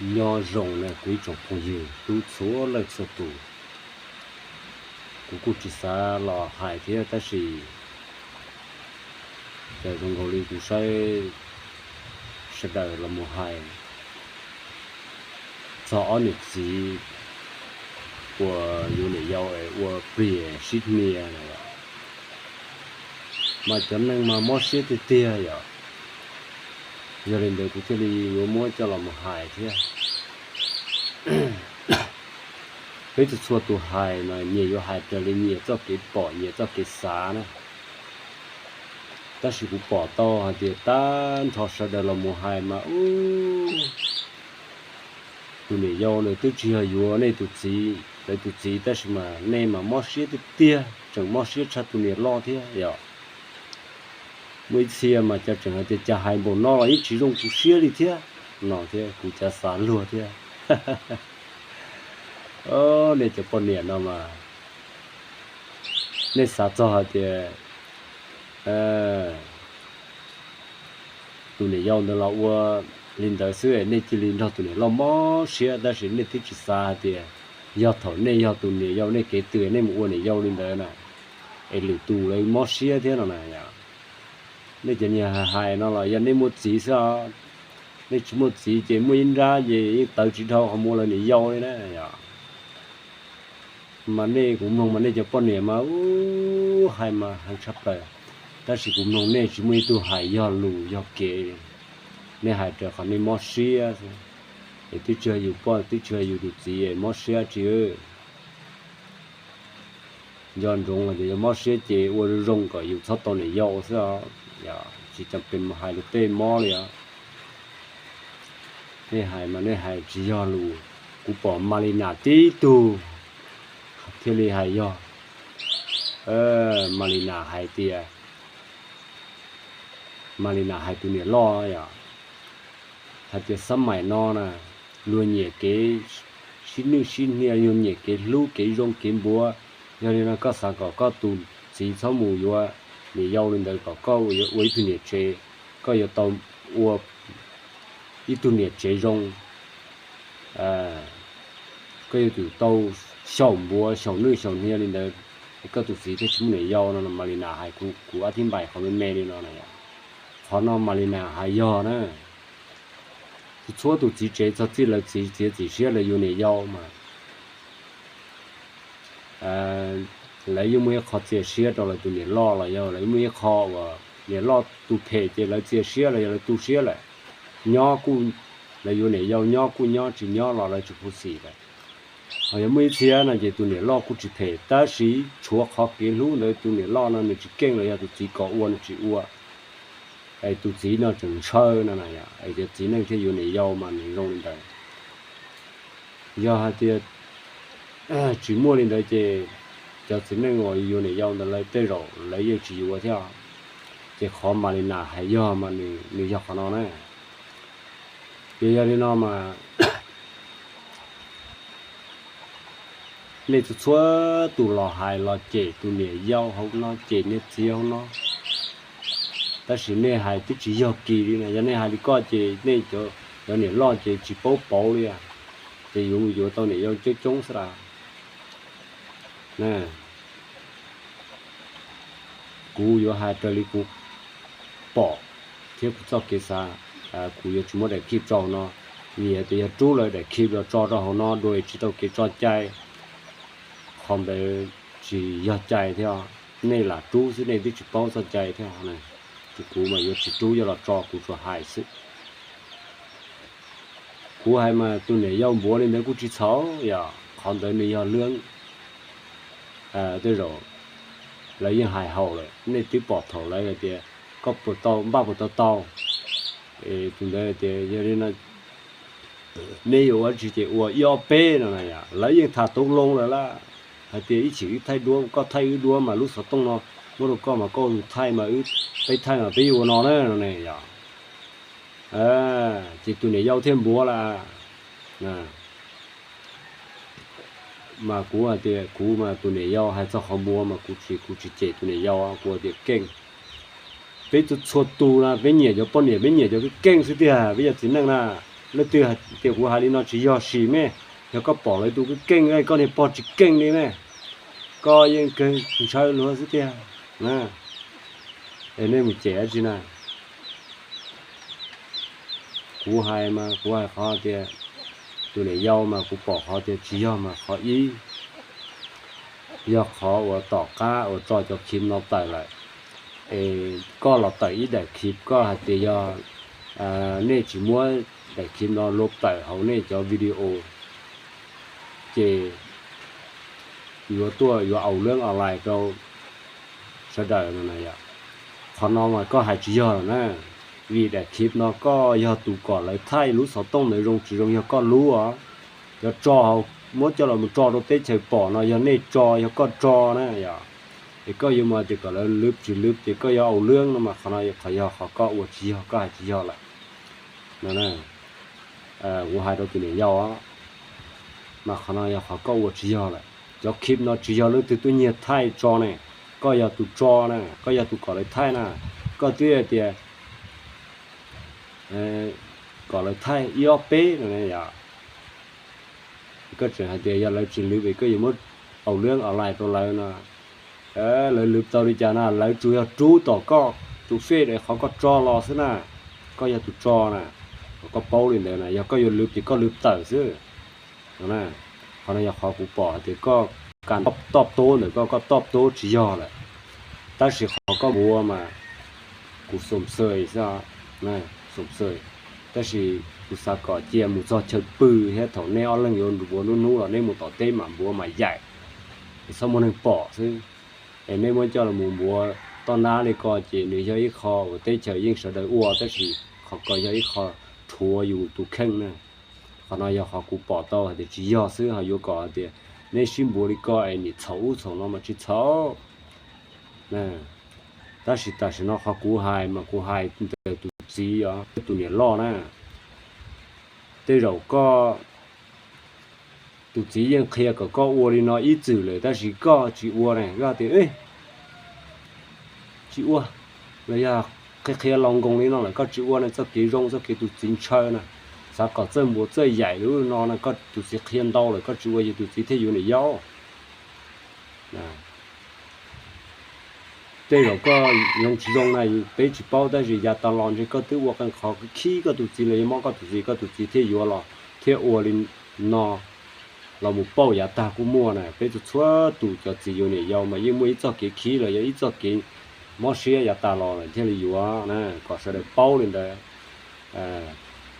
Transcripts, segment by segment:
Nyob zoo na kuv ib tsoom phooj ywg tub txhua leej txhua tus. Kuv kuj tsis xav los hais thiab tab sis cas zoo nkaus li kuv saib sawv daws los mus hais txog ob niam txiv uas yuav niam yau es ua pliag sib hnia na yom. Mas cov neeg mas mob siab tiag tiag yom. Yog li ntawd kuv thiaj li yuav muab coj los mus hais thiab. Peb txhua txhua tus hais mas nyias yuav hais raws li nyias txoj kev pom nyias txoj kev xav na. Tab sis kuv pom tau hais tias tag nrho sawv daws los mus hais mas ub, tus niam yau nws twb tsis yog yuav nej tus txiv, lawv tus txiv, tab sis mas nej mas mob siab tiag tiag, tseem mob siab tshaj tus niam loj thiab yom. Muaj ib txhia mas cas tseem hais tias cas hais npaum no los yeej tsis zoo kuv siab li thiab no thiab, kuv cav xav luag thiab. Nej cov poj niam no mas nej xav txog hais tias tus niam yau ntawd los ua li ntawd xwb nej cia li nrog tus niam loj mob siab, tab sis nej twb tsis xav hais tias yog thaum nej yog tus niam yau nej kev tw nej mus ua niam yau li ntawd na, es lwm tus lawv mob siab thiab no na. Nej cov niag hais no los yog nej muaj txiv xwb os. Nej tsis muaj txiv ces muaj ib nrab ces yeej tawv tsis dhau qhov muaj lawv niam yau li na yom. Mas nej, kuv mloog mas nej cov poj niam mas ub, hais mas heev tshaj plaws, tab sis kuv mloog nej tsis muaj ib tug hais yog lus yog kev. Nej hais raws qhov nej mob siab xwb, es twb tsis yog yus poj twb tsis yog yus tus txiv mob siab tsis. Nco ntsoov hais tias yog mob siab ces ua zoo zoo kom yus txhob tau niam yau xwb os, tsis cam pes mus hais luag tej mob li os. Nej hais mas nej hais tsis yog lus. Kuv pom Malina tib tug thiaj li hais yog, Malina hais tias, Malina hais tus niam loj yom, hais tias xab maim no na, luag nyiam kev sib nwj sib hnia, luag nyiam kev hlub kev zoo kev npuav. Yog li no koj xav kom koj tus txiv txhob mus yuav niam yau li ntawd kom koj yuav ua ib tug niam tsev, koj yuav tau ua ib tug niam tsev zoo, koj yuav tsum tau xyaum npuav xyaum nwj xyaum hnia li ntawd, koj tus txiv thiaj tsis muaj niam yau no. Malina hais kuv ob thib npaim qhov me me li no na. Qhov no Malina hais yog na, txhua tus txiv tsev txog txij lawv txiv txiav txim siab lawv yuav niam yau mas lawv yeej muaj ib qho txias siab rau lawv tus niam loj los yog lawv muaj ib qho uas niam loj tu phem ces lawv txias siab los yog lawv tu siab lawm. Nyob kuj, lawv yuav niam yau nyob kuj nyob, tsis nyob los lawv tsis phu xim lawm. Ho yog muaj ib txhia no ces tus niam loj kuj tsis phem tab sis tshuav qhov kev hlub ntawd tus niam loj no nws tsis keej los yog tus txiv kom ua nws tsis ua, es tus txiv no tseem ntshaw no na, es cov txiv neej thiaj yuav niam yau mas nws zoo li ntawd. Yog hais tias tsis muaj li ntawd ces cov txiv neej uas yuav niam yau ntawd lawv tej zaum lawv yeej tsis yuav thiab. Ces qhov Malina hais yog mas nws yog qhov no na. Ces yog li no mas nej txhua txhua tus los hais los cem tus niam yau hauv no, cem niag txiv hauv no, tab sis nej hais twb tsis yog kis li na. Yog nej hais li koj ces nej cov niam loj ces tsis paub pauv li, ces yuav yuav tau niam yau coob coob xwb las. Kuv yuav hais raws li kuv pom thiab kuv txoj kev xav, kuv yuav tsis muab daim clip tso no, vim hais tias yog rub lawv daim clip los tso rau hauv no dua tsis tau kev tso cai, qhov ntawd tsis yog cai thiab. Nej lam rub xwb nej twb tsis paub txoj cai thiab. Ces kuv mas yuav tsis rub, yog los tso kuv tsuas hais xwb. Kuv hais mas tus niam yau npuav li ntawd kuj tsis txhaum yom, qhov ntawd nws yog lwm tej zaum lawv yeej hais haum lawm, nej twb pom thaum lawv hais tias koj puas tau, npaj puas tau tau, tus ntawd tias yog li no neb yuav ua tsi ces ua ib ob peb no na yom, lawv yeej tham tau loo lawm lab, hais tias ib chim wb thaij duab, koj thaij wb duab mas lub xov tooj no muab rau koj mas koj ua tus thaij mas wb, peb thaij mas peb yuav ua no na no ne yom. Ces tus niam yau thiaj npuav lawm. Mas kuv hais tias kuv mas tus niam yau hais txog qhov npuav mas kuv tsis, kuv tsis cem tus niam yau, kuv tias keej. Peb txhua txhua tus na peb nyiam cov poj niam, peb nyiam cov keej keej xwb tiag, peb yog txiv neej na. Leej twg hais tias kuv hais li no tsis yog sim me, yog koj pom lawv tus keej, koj niag pog tsis keej li me, koj yeej kawg ntshaw luag xwb tiag. Es nej mus cem dab tsi na? Kuv hais mas kuv hais qhov tias tus niam yau mas kuv pom qhov tias tsis yog mas qhov ib, yog qhov uas tom qab uas tso cov clip no tawm lawm, es koj los tawm ib daim clip koj hais tias yog nej tsis muab daim clip no luv tawm hauv nej cov video, ces yuav tuaj yuav au leeb online rau sawv daws no na yom. Qhov no mas koj hais tsis yog lawm na, vim daim clip no koj yog tus kom lawv thaij lub xov tooj ntawd zoo tsis zoo yog koj lub os. Cov tso hauv muab coj los mus tso rau teb chaws pom no yog nej tso, yog koj tso na yom. Es koj yuav mus tias kom lawv lwv tsis lwv ces koj yuav au leeb no mas qhov no qhov yog qhov koj ua tsis yog, koj hais tsis yog lawm no. Kuv hais rau tus niam yau, mas qhov no yog qhov koj ua tsis yog lawm. Cov clip no tsis yog leej twg tuaj nyiag thaij tso ne, koj yog tus tso na, koj yog tus kom lawv thaij na. Koj twb hais tias kom lawv thaij ib ob peb no, koj tseem hais tias yog lawv tsis lwv es koj yuav muab au leeb online rau lawv no. Lawv lwv tau li cas na, lawv tsuas yog rub tom koj tus fej qhov koj tso los xwb na. Koj yog tus tso na, koj paub li ntawd na, yog koj yuav lwv ces koj lwv tawm xwb. Qhov no yog qhov kuv pom hais tias koj kas toj tub ntawm koj, koj toj tub tsis yog lawm. Tab sis qhov koj npuav mas kuv xom xwm xwb, xom xwm. Tab sis kuv xav kom cia mus txog chaw pw thiab thaum nej ob leeg yuav npuav lub hnub los nej mus tom teb mam npuav mas yaim, es txhob muaj neeg pom xwb. Es nej muab coj los mus npuav toj nab li ko ces nws yog ib qho uas teb chaws yeej sawv daws ua, tab sis qhov ko yog ib qho rhuav yus tus kheej na. Qhov no yog qhov kuv pom tau hais tias tsis yog xwb, ho yuav kom hais tias nej sib npuav li ko es nim txhaum ub txhaum no mas tsis txhaum. Tab sis tam sim no qhov kuv hais mas kuv hais ntawm tus txiv os, tus niam loj na. Tej zaum koj, tus txiv yeej qhia kom koj ua li no ib txwm lawm tab sis koj tsis ua ne, koj tias tsis ua, los yog qhia qhia los nkoos li no lawm koj tsis ua ne, txoj kev zoo txoj kev tus txiv ntshaw na. Xav kom txawj npuav txawj yaim li no na, koj tus txiv qhia ntau lawm koj tsis ua ces tus txiv thiaj yuav niam yau. Tej zaum koj zoo tsis zoo na peb tsis paub, tab sis yav tas los ntshe koj twb ua qee qhov khib koj tus txiv los yog mob koj tus txiv, koj tus txiv thiaj yuav los thiaj ua li no los mus pauj yav tag kuj muaj na. Peb txhua txhua tus cov txiv yuav niam yau mas yeej muaj ib txoj kev khib los yog ib txoj kev mob siab yav tas los lawm thiaj li yuav na, kom sawv daws paub li ntawd.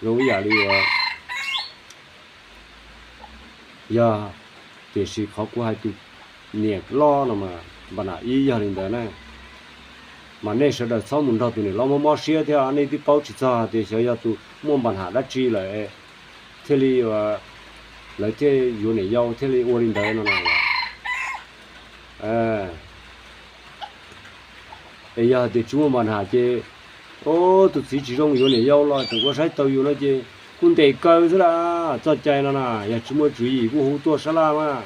Zoo ib yam li uas yog, tiam sis qhov kuv hais tus niam loj no mas npa nam ib yog li ntawd na. Mas nej sawv daws txhob mus nrog tus niam loj mob mob siab thiab, nej twb paub tsis txog tias xyov yog tus muaj npa nam dab tsi lawm thiaj li, lawv thiaj yuav niam yau thiaj li ua li ntawd no na. Es yog hais tias tsis muaj npa nam ces, o, tus txiv tsis zoo yuav niam yau los tseem ua saib taus yus no ces kuj ntes kaw xwb las. Txoj cai no na yog tsis muaj tswv yim kuj hu tuaj sab laj mas,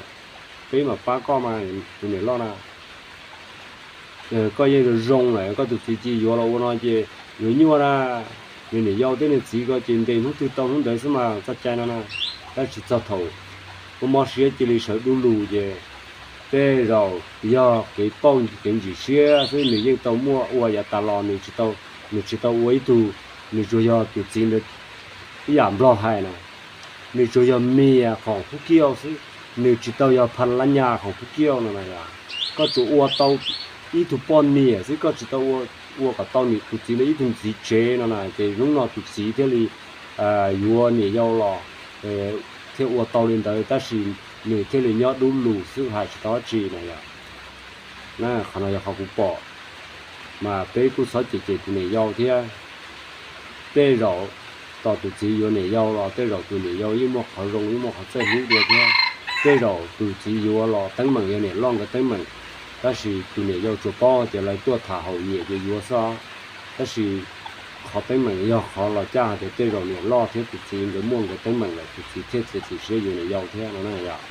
peb mam pab koj mas tus niam loj na. Koj yeej zoo zoo lawm koj tus txiv cia yuav los ua no ces yuav nyuaj na. Nws niam yau thiab nws txiv ko ces ntes hnub twg tau hnub ntawd xwb mas txoj cai no na. Tab sis txog thaum mob mob siab cia li sawv dub lug ces tej zaum yog kev pauj kev ntsim siab xwb, nws yeej tau muaj ua yav tas los, nws tsis tau, nws tsis tau ua ib tug, nws tsuas yog tus txiv ntawd ib yam nplog hais na, nws tsuas yog mias khoom khub kiaj xwb, nws tsis tau yog pha lab nyas khoom khub kiaj no na. Koj tsuas ua tau ib tug poj niam xwb, koj tsis tau ua kom tau tus txiv ntawd ib tug txiv tsev no na, ces hnub no tus txiv thiaj li yuav niam yau los thiaj ua tau li ntawd, tab sis nws thiaj li nyob dub lug xwb hais tsis tau dab tsi na yom. Qhov no yog qhov kuv pom, mas peb kuj txhob cem cem tus niam yau thiab. Tej zaum tos tus txiv yuav niam yau los tej zaum tus niam yau yeej muaj qhov zoo yeej muaj qhov txawj hlub dua thiab. Tej zaum tus txiv yuav los teeb meem yog niam loj nkawd teeb meem, tab sis tus niam yau tsuas paub tias lawv tuaj tham haum nyiam ces yuav xwb. Tab sis qhov teeb meem yog qhov los caj hais tias tej zaum niam loj thiab tus txiv nkawd muaj nkawd teeb meem lawm tus txiv thiaj txiav txim siab yuav niam yau thiab no na yom.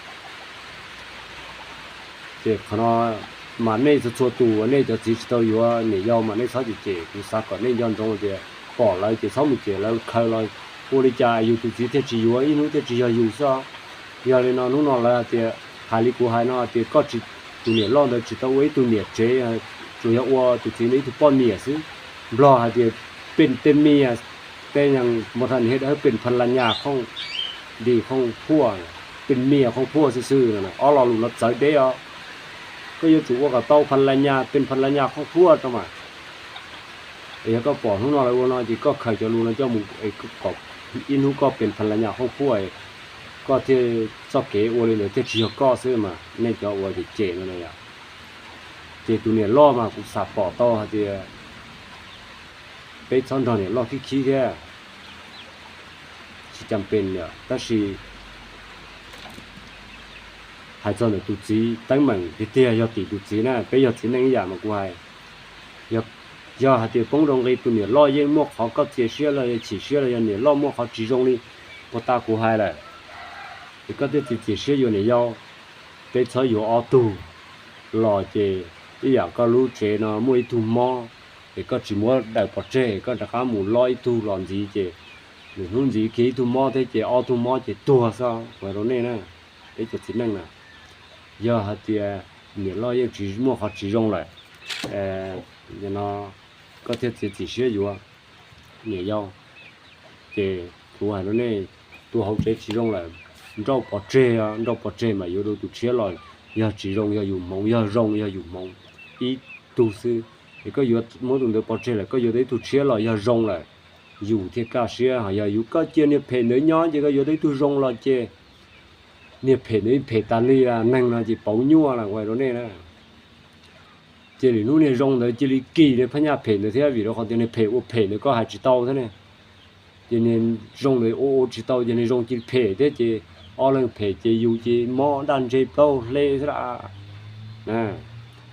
Ces qhov no mas nej txhua txhua tus uas nej cov txiv tsis tau yuav niam yau mas nej txhob cem cem, kuv xav kom nej nco ntsoov tias pom lawv ces txhob mus cem lawv, khaws los Ua li cas yus tus txiv thiaj tsis yuav, ib hnub thiaj tsis yog yus xwb. Yog li no hnub no lawv hais tias, hais li kuv hais no tias koj tsis, tus niam loj ntawd tsis tau ua ib tug niam tsev, tsuas yog ua tus txiv ntawd ib tug poj niam xwb. Nplog hais tias เป็นเมีย, เป็นเมีย khooj di khooj phuaj, เป็นเมีย khooj phuaj xwb xwb. Ob lo lus no txawv deb os. Koj yuav tsum ua kom tau ภรรยา, เป็นภรรยา khooj phuaj rau mas. Es yog koj pom hnub no lawv ua no ces koj khaws cov lus no coj mus kom ib hnub koj เป็นภรรยา khooj phuaj, koj thiaj txoj kev ua li ntawd thiaj tsis yog koj xwb mas. Nej cov ua ces cem no yom. Ces tus niam loj mas kuv xam pom tau hais tias peb txhob nrog niam loj khib khib thiab, tsis cam pes yom. Tab sis hais txog ntawm tus txiv teeb meem tiag tiag yog tim tus txiv na, peb yog txiv neej ib yam mas kuv hais, yog hais tias poob rau nqi tus niam loj yeej muaj qhov koj txias siab los yog chim siab los yog niam loj muaj qhov tsis zoo li puag ta kuv hais lawm, es koj thiaj txias siab yuav niam yau. Peb txhob yuav ob tug los ces ib yam koj lub tsev no muaj ib tug mob, es koj tsis muab daws pov tseg, koj rov qab mus loj ib tug los ntxiv ces nws hnub ntxiv kiag ib tug mob thiab ces ob tug mob ces tuag xwb. Kuv hais rau nej na, peb cov txiv neej na, yog hais tias niam loj yeej tsis muaj qhov tsis zoo lawm, no koj thiaj txiav txim siab yuav niam yau, ces kuv hais rau nej, tus hauv tsev tsis zoo lawm, nrauj pov tseg, nrauj pov tseg mas yuav rau tus tshiab los yog tsis zoo yog yus hmoov, yog zoo yog yus hmoov ib tug xwb. Es koj yuav muab tus ntawd pov tseg lawm, koj yuav tau ib tug tshiab los yog zoo lawm, yus thiaj kaj siab. Ho yog yus koj cia niag phem ntawd nyob ces koj yuav tau ib tug zoo los ces niag phem ntawd phem tas li, neeg no ces pauv nyuaj lawm, kuv hais rau nej na. Cia li hnub niag zoo ntawd cia li kis niag phab nyaj phem ntawd thiab, vim rau qhov tias niag phem ua phem ntawd koj hais tsis tau thiab ne. Ces niag zoo ntawd ua ua tsis tau ces niag zoo cia li phem thiab ces ob leeg phem ces yus ces mob daj ntseg plaub hle xwb lawm.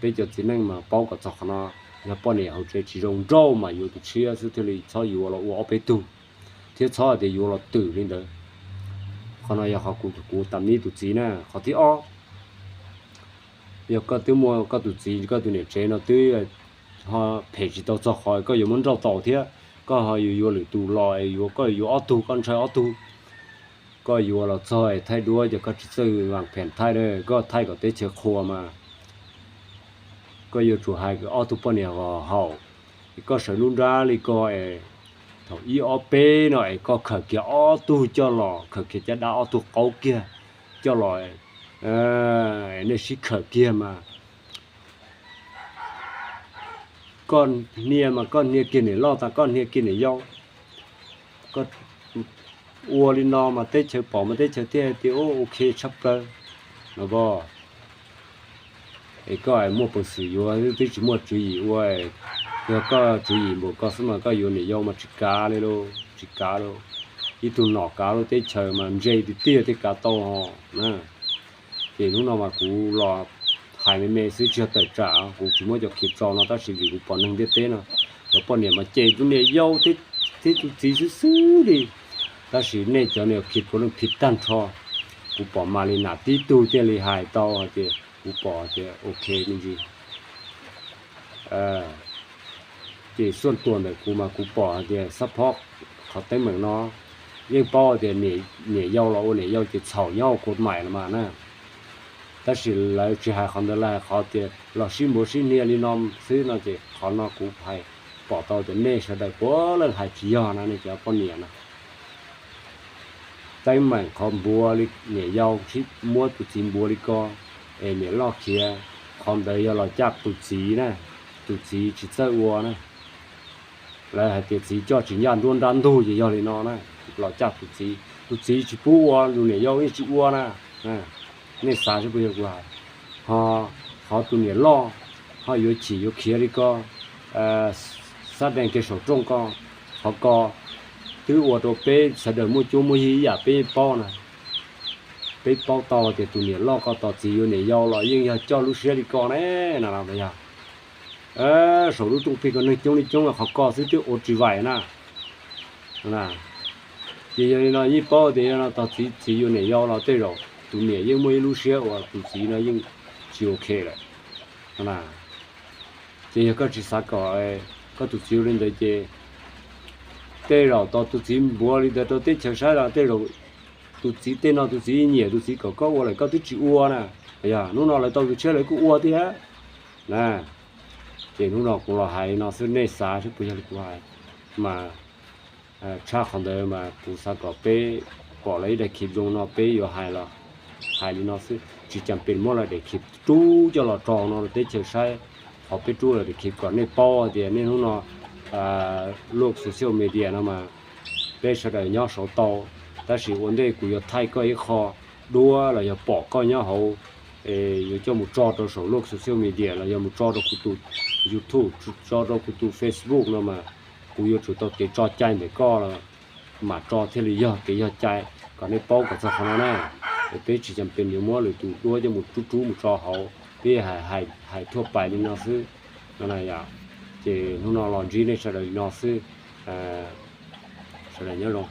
Peb cov txiv neej mas paub kom txog qhov no, yog poj niam hauv tsev tsis zoo nrauj mas yuav tus tshiab xwb thiaj li txhob yuav los ua ob peb tug, thiab txhob hais tias yuav los twm li ntawd. Qhov no yog qhov kuv, kuv tam mib tus txiv na. Qhov thib ob, yog koj twb muaj koj tus txiv, koj tus niam tsev no twb ho phem tsis tau txog qhov koj yuav muab nrauj tau thiab, koj ho yuav yuav lwm tus los es yuav, koj yuav yuav ob tug, koj ntshaw ob tug, koj yuav los txog es thaij duab ces koj tsis txawj vas phem thaij, koj thaij kom teb chaws qhuas mas. Koj yuav tsum hais ob tug poj niam haum, es koj sawv lub nrab li ko es thaum ib ob peb no es koj khawm kiag ob tug coj los, khawm kiag caj dab ob tug qaub kiag coj los, nej sib khawm kiag mas. Koj hnia mas koj hnia kiag niam loj tas koj hnia kiag niam yau. Koj ua li no mas teb chaws pom mas teb chaws thiaj hais tias ok tshaj plaws no. Es koj muaj peev xwm yuav, twb tsis muaj tswv yim ua, yog koj tswv yim npaum ko xwb mas koj yuav niam yau mas tsis kav li lauj, tsis kav lauj. Ib tug nom kav lub teb chaws mas ntse tiag tiag thiaj kav tau ho. Ces hnub no mas kuv los hais me me xwb tsis yog tawm tsam, kuv tsis muab cov khiv tso no tab sis vim kuv pom neeg ntiaj teb no, cov poj niam mas cem tus niam yau thiab tus txiv xwb xwb li. Tab sis nej cov niam khiv puav leej khiv tag nrho. Kuv pom mas li nam tib tug thiaj li hais tau hais tias kuv pom tias ok me ntsis. Ces xuaj tuas ntawm kuv mas kuv pom hais tias xab phob qhov teeb meem no yeej paub tias niam yau los ua niam yau ces txhaum nyob ua kuv maim los mas na. Tab sis lawv tsis hais qhov ntawd, lawv hais qhov tias los sib npuav sib hnia li no xwb no ces qhov no kuv hais pom tau tias nej sawv daws puav leej hais tsis yog na, nej cov poj niam na. Teeb meem qhov npuav li niam yau muab tus txiv npuav li ko, es niam loj khiav, qhov ntawd yog los caj tus txiv na, tus txiv tsis txawj ua na. Lawv hais tias txiv coj tsis ncaj nruab nrab ntug ces yog li no na, los caj tus txiv, tus txiv tsis pub ua, tus niam yau yeej tsis ua na. Nej xav seb puas yog kuv hais. Ho qhov tus niam loj ho yuav chim yuav khiav li ko, xab dees kiag saum rooj ko, qhov ko twb ua rau peb sawv daws muaj cuab muaj yig ib yam peb yeej paub na. Peb paub tau tias tus niam loj ko tos txiv yuav niam yau los yeej yog coj lub siab li ko ne, no yog saum lub rooj plig ko neeg coob li coob qhov ko xwb twb ua tsis vaim na. Ces yog li no yeej paub tias yog no tos txiv, txiv yuav niam yau los tej zaum tus niam yeej muaj ib lub siab uas tus txiv no yeej tsis ok lawm. Ces yog koj tsis xav kom koj tus txiv ua li ntawd ces tej zaum tau tus txiv npuav li ntawd rau teb chaws saib los tej zaum tus txiv tej no tus txiv nyiam tus txiv kom koj ua lawm koj twb tsis ua na. Yog hnub no lawv tau tus tshiab lawv kuj ua thiab na. Ces hnub no kuv los hais li no xwb, nej xav seb puas yog li kuv hais. Mas tshaj qhov ntawd mas kuv xav kom peb pom lawv ib daim clip zoo no peb yuav hais los hais li no xwb, tsis cas pes muab lawv daim clip rub coj los tso no rau teb chaws saib. Qhov peb rub lawv daim clip kom nej paub hais tias niaj hnub no luaj social media no mas peb sawv daws nyob saud tau, tab sis ua ntej kuv yuav thaij koj ib qho duab los yog pom koj nyob hauv, yuav coj mus tso rau saum luaj social media los yog mus tso rau kuv tus YouTube, tso rau kuv tus Facebook no mas kuv yuav tsum tau kev tso cai ntawm koj los mam tso thiaj li yog kev yog cai. Kom nej paub kom txog qhov no na, es peb tsis cas pes yuav muab lwm tus duab coj mus rub rub mus tso hauv, peb hais thuaj pais li no xwb no. Ces hnub no los ntsib nej sawv daws li no xwb, sawv daws nyob zoo.